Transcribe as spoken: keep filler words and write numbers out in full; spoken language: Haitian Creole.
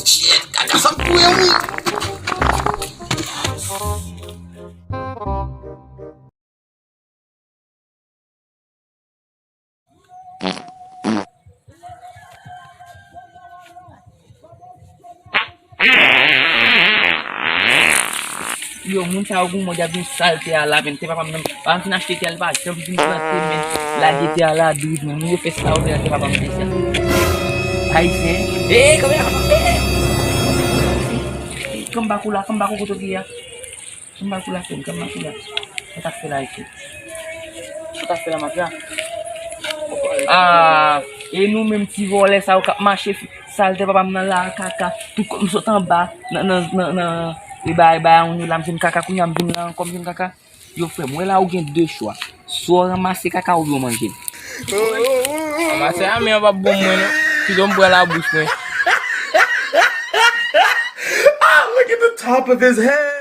Shit, kaka sa m touye wi. Yo, moun sa yo gou mòd ap vin sal tè a la, men tè papa m nan. Papa m fin achte tè a, li pa janm vin plante, men lage tè a la, douz, men moun yo fè sa yo vle nan tè papa m deja. Ayisyen. Ey, kanpe la, kanpe! Ey, kanpe bak ou la, kanpe bak ou kote w ye a. Kanpe bak ou la, frè m, kanpe bak ou la. Sa t ap fè la isit? Sa t ap fè la, mafya? Ah, e nou menm ti vòlè sa yo k ap mache fi-, sal tè papa m nan la, kaka. Tout kòb m sot anba, nan, nan, nan, nan, e bay, bay, moun yo la, m jwenn kaka, kounye a m vin la ankò, m jwenn kaka. Yo, frè m, wè la ou gen de chwa. Swa w ranmase kaka oubyen w manje l. Ranmase a, men an p ap bon mwen, non. Pito m pran labouch mwen. Ah, look at the top of his head.